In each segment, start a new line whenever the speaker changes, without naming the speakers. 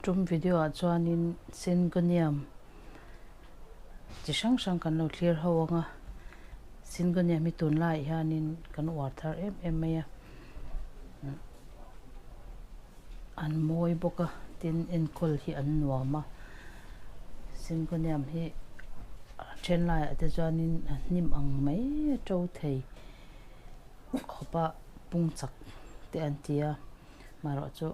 tum video ah chuanin syngonium chi hrang hrang kan lo thlir ho ang a syngonium hi tunlaiah hianin kan uar thar em em mai a an mawi bawk a tin enkawl hi an nuam a syngonium hi a then laiah te chuanin a hnim ang mai a to thei khawpa pung chak te an ti a. Marawh chu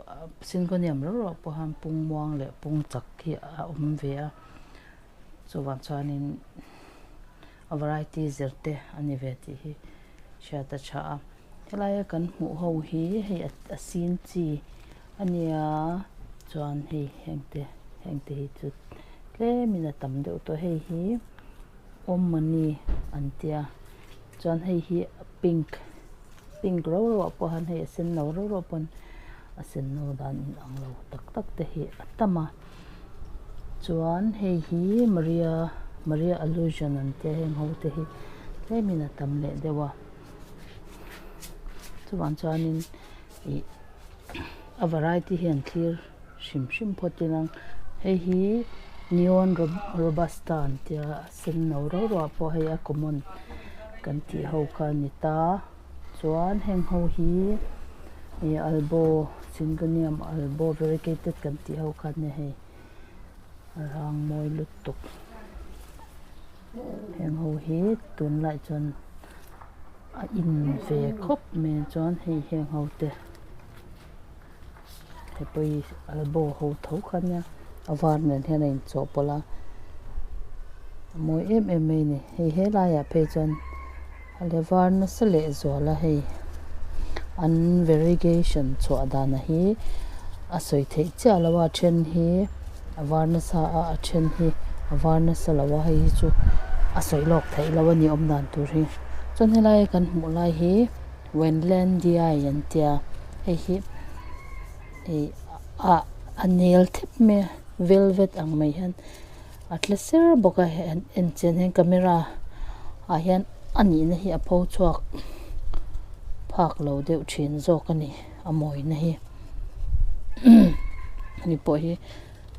syngonium rau rau pawh hian pung muang leh pung chak hi a awm ve a chuvang chuanin a variety zir te a ni ve tih hi hriat a tha a helaia kan hmuh ho hi hei a sin chi a nia chuan hei heng te heng te hi chu tlemin a tam deuh tawh hei hi awmmawni an tia chuan hei hi pink. Pink ro ro ah pawh hian hei a sen no ro ro pawn a sen no dan in ang lo tak tak te hi a tam a chuan hei hi Maria Maria allusion an tia heng ho te hi tlem in a tam leh deuh a chuvang chuanin ih a variety hi an thlir hrim hrim phawt ila hei hi neon robusta an tia a sen no ro ro ah pawh hei a common kan tih ho kha a ni ta chuan heng ho hi ih albo syngonium albo variegated kan tih ho kha a ni hei a rang mawi lutuk heng ho hi tunlaiah chuan a in ve khawp mai a chuan hei heng ho te. Hei pawh hi albo ho tho kha nia a var nen hian a inchawhpawlh a a mawi em em mai a ni hei helaiah phei chuan a le var nasa leh zual a hei an variegation chhuah dan hi a sawi theih chiah lo a a then hi a var nasa a a then hi a var nasa lo a hei hi chu a sawi lawk theih loh a ni awm dan tur hi chuan helai kan hmuh lai hi. Wenlandiai an tia hei hi ih ah a nel thep mai a velvet ang mai hian a tle ser bawk a hei an en chian hian camera ah hian a nihna hi a pho chhuak phak lo deuh thin zawk a ni a mawina hi hemi pawh hi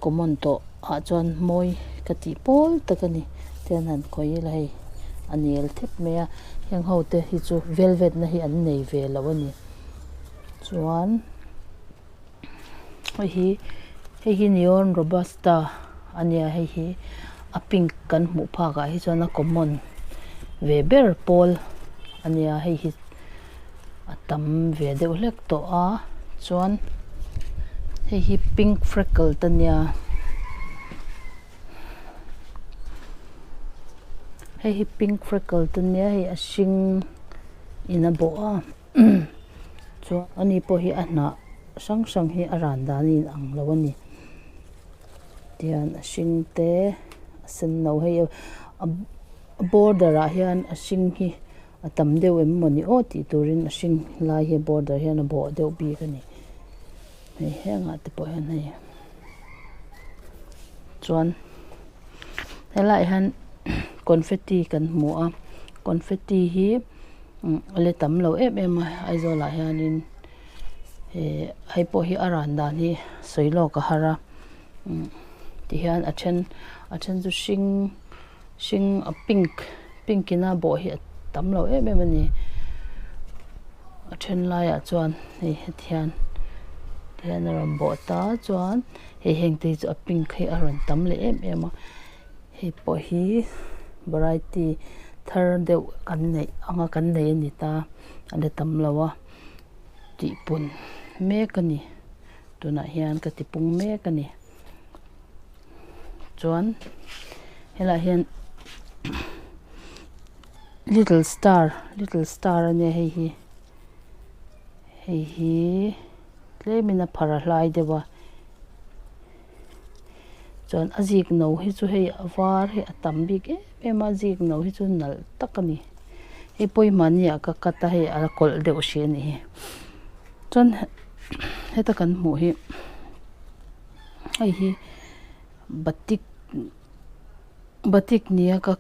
common tawh ah chuan mawi ka tih pawl tak a ni tian han khawih ila hei a nel thep mai a heng ho te hi chu velvet na hi an nei ve lo a ni chuan hei hi hei hi neon robusta a nia hei hi a pink kan hmuh phak ah hi chuan a common ve ber pawl a nia hei hi a tam ve deuh hlek tawh a chuan hei hi pink freckle te nia hei hi pink freckle te nia hei a hring in a bawh a chuan ani pawh hi a hnah hrang hrang hi a ran dan a in ang lo a ni tihian a hring te a sen no hei a border ah hian a hring hi. A tam deuh em mawni aw tih turin a hring lai hi border hian a bawh deuh bik a ni. Hei hengah te pawh hian hei chuan helaiah hian confetti kan hmu a confetti hi a la tam lo em em a Aizawl ah hianin eh hei pawh hi a ran dan hi sawi lawk a har a tihian a then a then chu hring. Hring a pink pink in a bawh hi a tam lo em em a ni a then laiah chuan hei heti hian ti hian a rawn bawh ta chuan hei heng te hi chu a pink hi a rawn tam leh em em a hei pawh hi variety thar deuh kan neih anga kan nei a ni ta a la tam lo a tih pun mek a ni tunah hian ka ti pung mek a ni. Chuan helaiah hian little star little star a nia hei hi hei hi tlemin a phar a hlai deuh a chuan a zik no hi chu hei a var hi a tam bik em em a zik no hi chu nalh tak a ni hei pawimah ni ah ka cut a hei a kawlh deuh hrih a nih hi chuan heta kan hmuh hi. Hei hi batik batik nia ka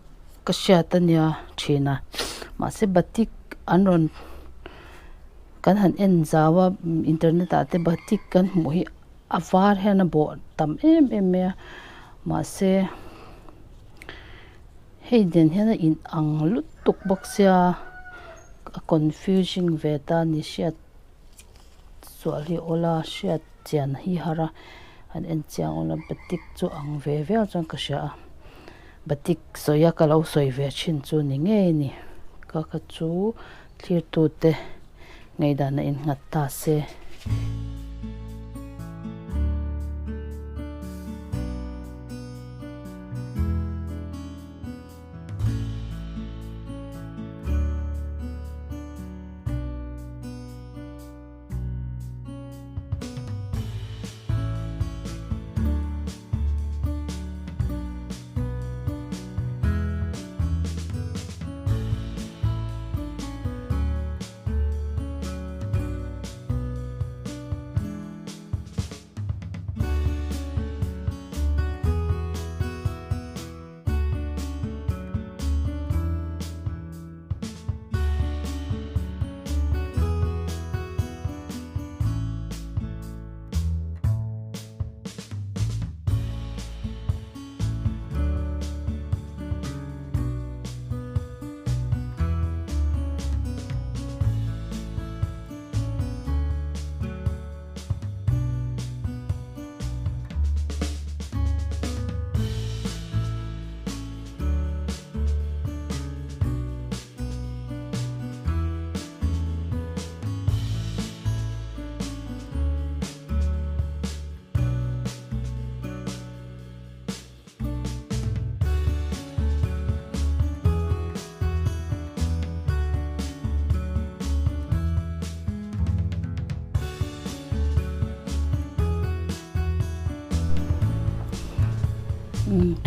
ka hriat a nia thin a mahse batik an rawn kan han en zau a internet ah te batik kan hmuh hi. a var hian a bawh tam em em mai a mahse hei nen hian a in ang lutuk bawk sia a confusing ve ta ni hriat sual hi awl a hriat chian hi har a an en chiang awl a batik chu ang ve viau chuan ka hria a batik sawi a ka lo sawi ve thin chu ni ngei a ni ka kha chu thlir tute ngaihdan a innghat ta se.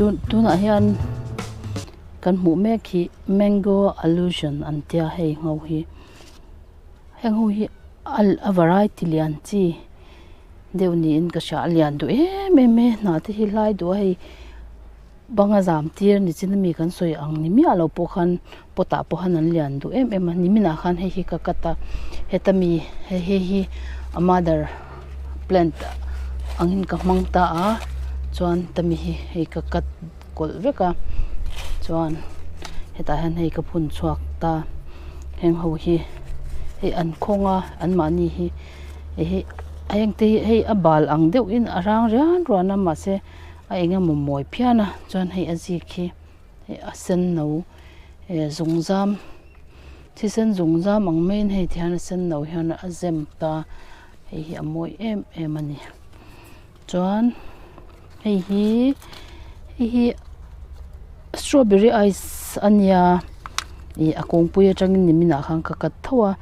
Tunah hian kan hmuh mek hi mango allusion an tia hei ngho hi heng ho hi a variety lian chi deuh niin ka hria a lian duh em em mai a hnah te hi hlai duh a hei banga zam tir ni chin ami kan sawi ang ni miah lo pawh khan pot ah pawh khan an lian duh em em a nimin ah khan hei hi ka cut a heta mi hei hei hi a mother plant angin ka hmang ta a chuan tami hi hei ka cut kawlh vek a chuan hetah hian hei ka phun chhuak ta heng ho hi hei an khawng a an mahni hi hei a heng te hi hei a bal ang deuh in a rang rian ruan a mahse a eng emaw mawi phian a chuan hei a zik hi hei a sen no eh zungzam thisen zungzam ang maiin hei ti hian a sen no hian a zem ta hei hi a mawi em em a ni. Chuan hei hi hei hi strawberry ice a nia ih a kawngpui atangin nimin ah khan ka cut tho a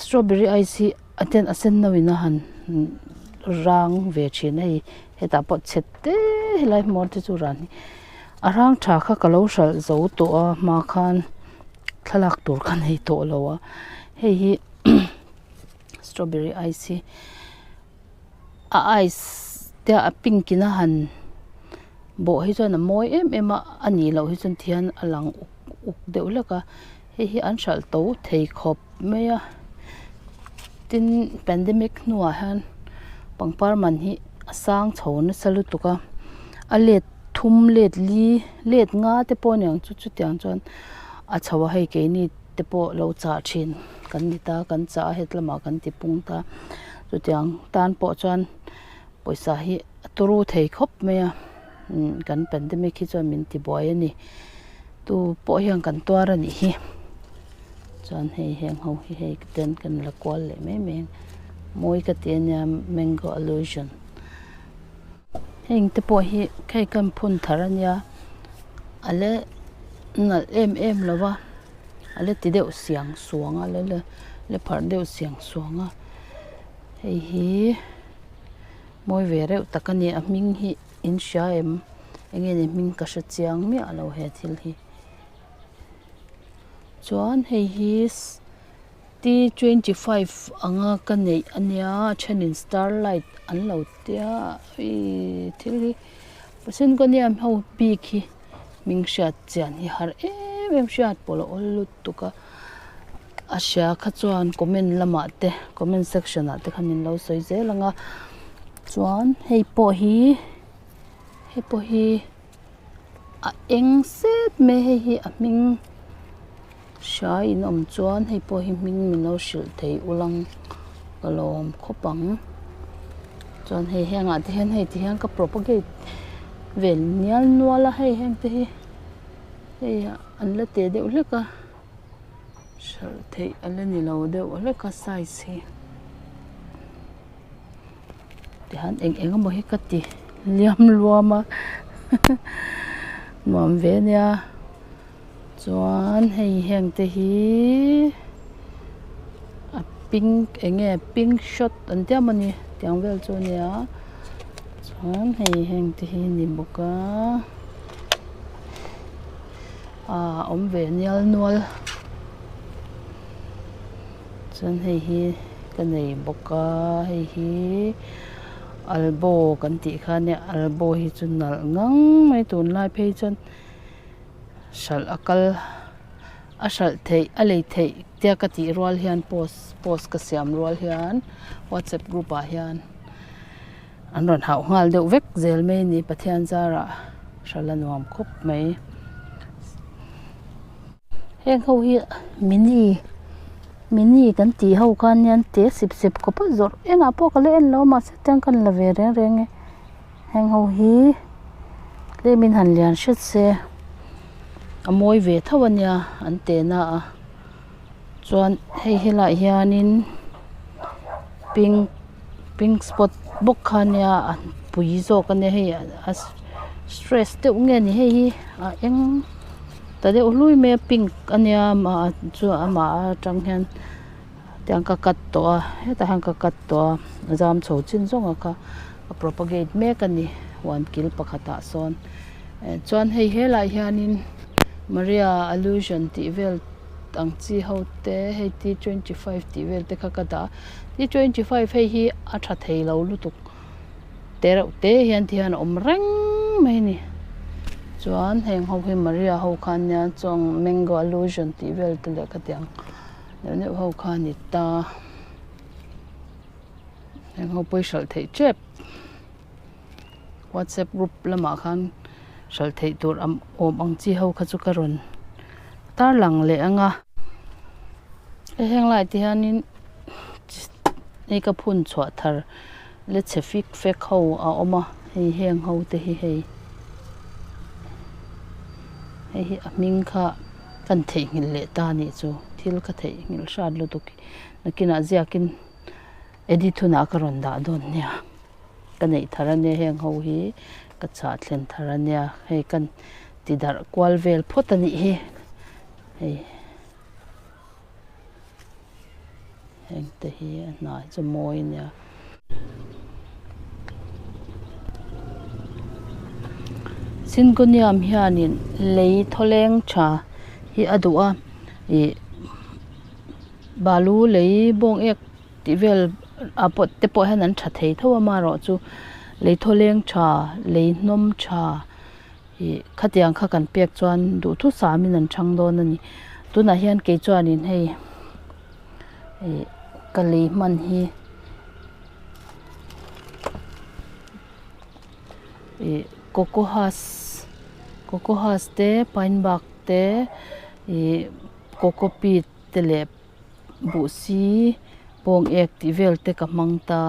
strawberry ice hi a ten a sen no in a han rang ve thin a hei hetah pawh chhe te helai hmawr te chu ran hi a rang tha kha ka lo hralh zo tawh a hma khan thlalak tur ka nei tawh lo a hei hi strawberry ice hi. A ice te a pink in a han bawh hi chuan a mawi em em a a nih loh hi chuan ti hian a lang uk uk deuh hlek a hei hi an hralh to thei khawp mai a tin pandemic hnuah hian pangpar man hi a sang chho nasa lutuk a a let thum let li let nga te pawh a niang chu chutiang chuan a chho a hei keini te pawh lo chah thin kan ni ta kan chah a het lamah kan ti pung ta chutiang tan pawh chuan pawisa hi a turu thei khawp mai a umm kan pandemic hi chuan min ti buai a ni tu pawh hian kan tuar a nih hi chuan hei heng ho hi hei ten kan la kual leh mai mai a mawi ka ti ania mango allusion heng te pawh hi hei kan phun thar ania a la nalh em em lo va a la ti deuh siang suang a la la la pharh deuh siang suang a hei hi mawi ve reuh tak a ni a hming hi in hria em eng nge ni hming ka hre chiang miah lo he thil hi chuan hei hi T 25 anga ka neih a nia a thenin starlight an lo tia ih thil hi Syngonium ho bik hi hming hriat chian hi har em em hriat pawh a awl lutuk a a hria kha chuan comment lamah te comment section ah te khan in lo sawi zel ang a. Chuan hei pawh hi hei pawh hi a eng set mai a hei hi a hming hria in awm chuan hei pawh hi hming min lo hrilh thei ul ang ka lawm khawp ang chuan hei hengah te hian hei ti hian ka propagate vel nial nual a hei heng te hi hei an la teh deuh hlek a hralh theih a la ni lo deuh hlek a size hi tihian eng eng emaw hi ka ti liam luam a nuam ve a nia chuan hei heng te hi a pink eng nge pink shot an tia mawni tiang vel chu a nia chuan hei heng te hi a ni bawk a ah a awm ve nial nual chuan hei hi ka nei bawk a hei hi albo kan tih kha ania albo hi chu nalh ngang mai tunlai phei chuan hralh a kal a hralh theih a lei theih tia ka tih rual hian post post ka siam rual hian whatsapp group ah hian an rawn hauh nghal deuh vek zel mai a ni Pathian zarah hralh a nuam khawp mai. Heng ho hi mini mini kan tih ho kha anian te sip sep khawp a zawrh enah pawh ka la en lo a mahse tiang ka la ve reng reng e heng ho hi tlemin han lian hret se a mawi ve tho ania an te na a chuan hei helaiah hianin pink pink spot bawk kha ania a pui zawk ania hei a stress deuh nge ni hei hi a eng ta deuh hlui mai a pink ania amah chu amah atang hian tiang ka cut tawh a hetah hian ka cut tawh a a zam chho chin zawng a kha a propagate mek a ni huan kil pakhatah sawn chuan hei helaiah hianin Maria allusion tih vel ang chi ho te hei t 25 tih vel te kha ka dah a t 25 hei hi a tha thei lo lutuk te reuh te hian ti hian a awm reng mai a ni chuan heng ho hi Maria ho kha ania chuan mango allusion tih vel te leh khatiang neuh neuh ho kha a ni ta heng ho pawh hi hralh theih tep whatsapp group lamah khan hralh theih tur awm ang chi ho kha chu ka rawn tarlang leh ang a heng lai te hianin hei ka phun chhuah thar la chhe fik fek ho a awm a hei heng ho te hi hei hei hi a hming kha kan theihnghilh leh ta anih chu thil ka theihnghilh hrat lutuk hi nakinah ziakin edit hunah ka rawn dah dawn nia ka neih thar ania heng ho hi ka chah thlen thar ania hei kan ti darh kual vel phawt anih hi hei. Heng te hi a hnai chu mawi ania. Syngonium hianin lei thawleng tha hi a duh a ih balu lei bawng ek tih vel ah pawh te pawh hian an tha thei tho a amaherawhchu lei thawleng tha lei hnawm tha Ih khatiang kha kan pek chuan duhthusam in an chhang dawn a ni tunah hian kei chuanin hei ih ka lei hman hi ih coco husk coco husk te pine bark te ih coco peat te leh buh si bawng ek tih vel te ka hmang ta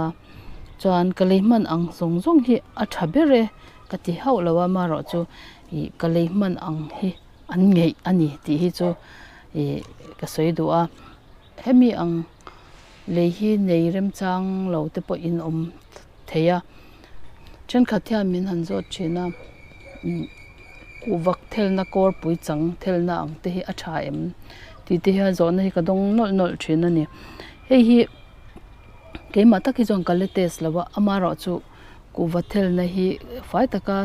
chuan ka lei hman ang zawng zawng hi a tha ber e. Ka ti hauh lo a amaherawh chu ih ka lei hman ang hi an ngeih a ni tih hi chu ih ka sawi duh a hemi ang lei hi nei remchang lo te pawh in awm thei a thenkhat hian min han zawt thin a umm kuhvak thelna kawr pui chang thelna ang te hi a tha em tih te hian zawhna hi ka dawng nawlh nawlh thin a ni hei hi keimah tak hi chuan ka la test lo a amaherawh chu. Kuhva thelna hi fai taka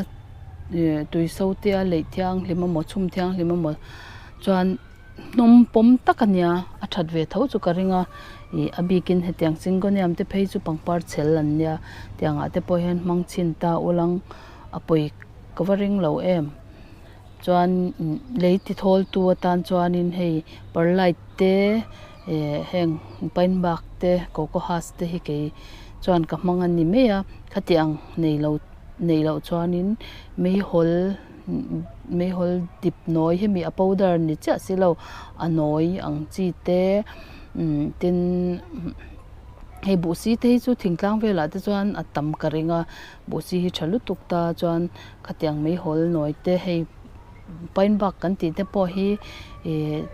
tui so te a leih thianghlim emaw chhum thianghlim emaw chuan hnawm pawm tak a nia a that ve tho chu ka ring a ih a bikin hetiang syngonium te phei chu pangpar chhel an nia tiang ah te pawh hian hmang chhin ta ulang a pawi ka va ring lo em chuan lei ti thawl tu atan chuanin hei perlite te eh heng pine bark te coco husk te hi kei. chuan ka hmang a ni mai a, khatiang nei lo neih loh chuanin meihawl meihawl dip nawi hemi a powder ni chiah si lo a nawi ang chi te umm tin hei buhsi te hi chu thingtlang velah te chuan a tam ka ring a buhsi hi tha lutuk ta chuan khatiang meihawl nawi te hei pine bark kan tih te pawh hi ih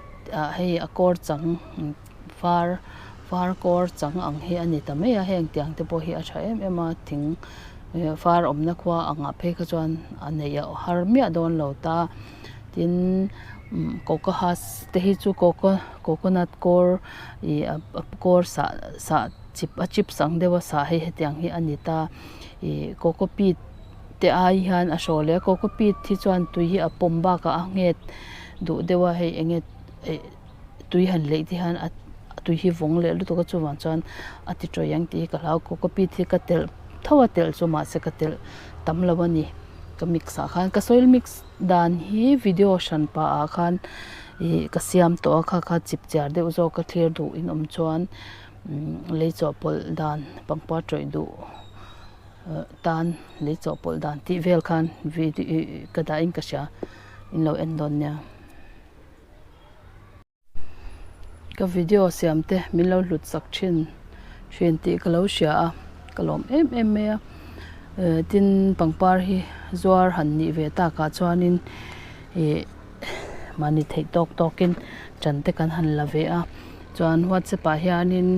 ah hei a kawr chang var var kawr chang ang hi a ni ta mai a heng tiang te pawh hi a tha em em a thing var awmna khua angah phei kha chuan a neih a har miah dawn lo ta tin coco husk te hi chu coco coconut kawr ih a kawr sah sah chip a chips ang deuh a sah hei hetiang hi a ni ta ih coco pit te ai hian a hraw leh a coco pit hi chuan tui hi a pawm bakah a nghet duh deuh a hei eng nge eh tui han leih te hian a tui hi vawng leh lutuk a chuvang chuan a ti tawih ang tih hi ka hlau coco pit hi ka telh tho a telh chu mahse ka telh tam lo a ni ka mix ah khan ka soil mix dan hi video hran pah ah khan ih ka siam tawh a kha kha chip chiar deuh zawk a thlir duh in awm chuan lei chawhpawlh dan pangpar tawih duh. Tan lei chawhpawlh dan tih vel khan video ka dah in ka hria in lo en dawn nia. Ka video siam te min lo hlut sak thin thin tih ka lo hria a ka lawm em em mai a tin pangpar hi zuar han nih ve takah chuanin ih mahni theih tawk tawkin ṭan te kan han la ve a chuan whatsapp ah hianin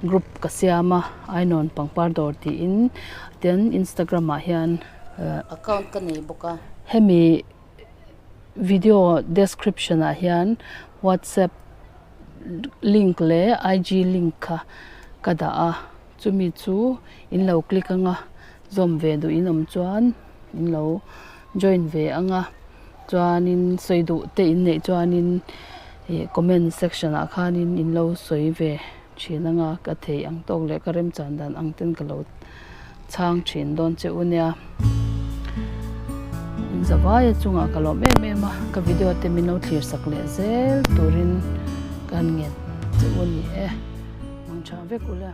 group ka siam a ainawn pangpar dawr tiin tin instagram ah hian
Account ka nei bawk a.
Hemi video description ah hian whatsapp link leh IG link kha ka dah a chumi chu in lo click anga zawm ve duh in awm chuan in lo join ve anga chuanin sawi duh te in neih chuanin ih comment section ah khanin in lo sawi ve thin anga ka thei ang tawk leh ka remchan dan ang ten ka lo chhang thin dawn che u nia in zavaia chungah ka lawm em em a ka video te min lo thlir sak leh zel turin ka han ngen che u a ni e mang tha vek ula.